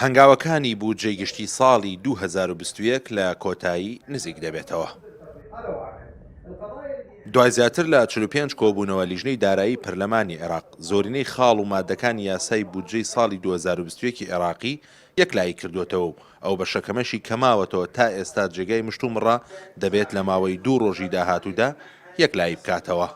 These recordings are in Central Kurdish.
هەنگاوەکانی بودجەی گشتی ساڵی 2021 لە کۆتایی نزیک دەبێتەوە. دوای زیاتر لە 45 کۆبوونەوە لیژنەی دارایی پەرلەمانی عێراق زۆرینەی خاڵ و مادەکانی یاسای بودجەی ساڵی 2021 عێراقی یەکلایی کردووەتەوە و ئەو بەشە کەمەشی کە ماوەتەوە تا ئێستا جێگای مشتومڕە دەبێت لە ماوەی دوو ڕۆژی داهاتوودا یەکلایی بکاتەوە.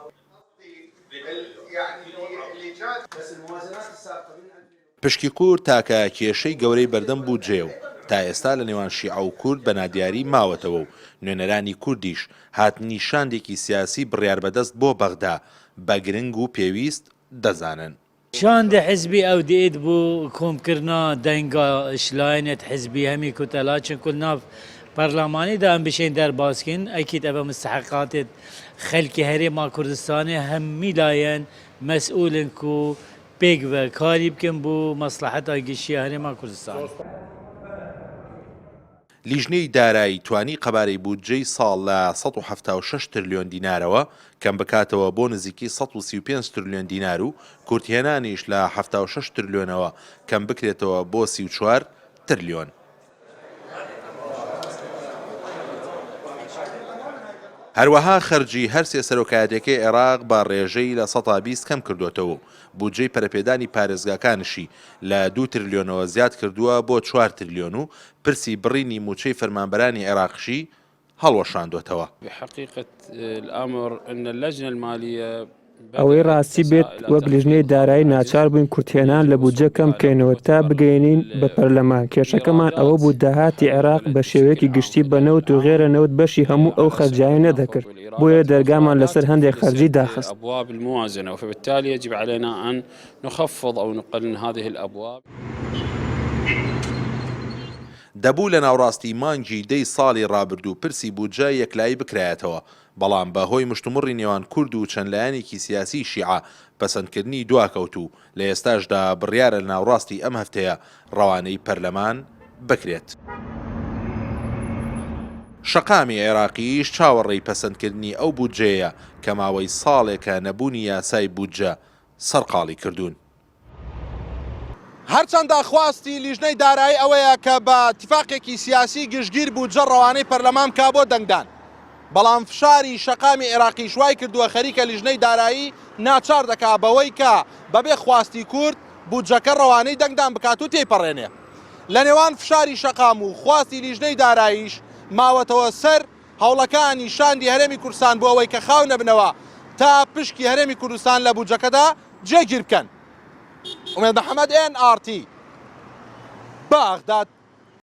پشکی کورد تاکە کێشەی گەورەی بەردەم بودجەیە و تا ئێستا لە نێوان شیعە و کورد بە نادیاری ماوەتەوە و نوێنەرانی کوردیش هاتنی شاندێکی سیاسی بڕیاربەدەست بۆ بەغدا بە گرنگ و پێویست دەزانن. شاند حزبی ئەو دیت بو کۆمکردنا دەنگا ژ لایەنێت حزبی هەمی کوتەلا چونکو ناڤ پەرلەمانی دا ئەم بشێن دەرباز کین ئەکید ئەڤە مستحقاتێت خەلکی هەرێما کوردستانێ هەمی لایەن مەسئولن کو پێکڤە کاری بکەن بو مەسلەحەتا گشتیا هەرێما کوردستانێ. لیژنەی دارایی توانی قەبارەی بودجەی ساڵ لە 176 ترلیۆن دینارەوە کەمبکاتەوە بۆ نزیکەی 135 ترلیۆن دینار و کورتهێنانیش لە 76 ترلیۆنەوە کەمبکرێتەوە بۆ 34 ترلیۆن. هەروەها خەرجی هەرسێ سەرۆکایەتیەکەی عێراق بە رێژەی 20% کەمکردۆتەوە و بودجەی پەرەپێدانی پارێزگاکانشی لە دوو ترلیۆنەوە زیاد کردووە بۆ چوار ترلیۆن و پرسی بڕینی مووچەی فەرمانبەرانی عێراقشی هەڵوەشاندۆتەوە. بحقیقە الامر ان اللجنە المالیە ئەوەی ڕاستی بێت وەک لیژنەی دارایی ناچار بووین کورتهێنان لە بودجە کەم بکەینەوە تا بگەیەنین بە پەرلەمان، کێشەکەمان ئەوە بوو داهاتی عێراق بە شێوەیەکی گشتی بە نەوت و غێرە نەوت بەشی هەموو ئەو خەرجیانەی نەدەکرد، بۆیە دەرگامان لەسەر هەندێک خەرجی داخست. نخفض او نقلل هذه الابواب. دەبوو لە ناوڕاستی مانگی دەی ساڵی ڕابردوو پرسی بودجە یەکلایی بکرایەتەوە، بەڵام بە هۆی مشتومڕی نێوان کورد و چەند لایەنێکی سیاسیی شیعە پەسەندکردنی دواکەوت و لە ئێستاشدا بڕیارە لە ناوڕاستی ئەم هەفتەیە ڕەوانەی پەرلەمان بکرێت. شەقامی عێراقیش چاوەڕێی پەسەندکردنی ئەو بودجەیە کە ماوەی ساڵێکە نەبوونی یاسای بودجە سەرقاڵی کردوون. هەرچەندە خواستی لیژنەی دارایی ئەوەیە کە بە تیفاقێکی سیاسی گشتگیر بودجە ڕەوانەی پەرلەمان بکا بۆ دەنگدان، بەڵام فشاری شەقامی عێراقیش وای کردووە خەریکە لیژنەی دارایی ناچار دەکا بەوەی کە بەبێ خواستی کورد بودجەکە ڕەوانەی دەنگدان بکات و تێیپەڕێنێ. لە نێوان فشاری شەقام و خواستی لیژنەی داراییش ماوەتەوە سەر هەوڵەکانی شاندی هەرێمی کوردستان بۆ ئەوەی کە خاو نەبنەوە تا پشکی هەرێمی کوردستان لە بودجەکەدا جێگیر بکەن. ئومێد محەمەد، ئێن ئاڕ تی، بەغداد.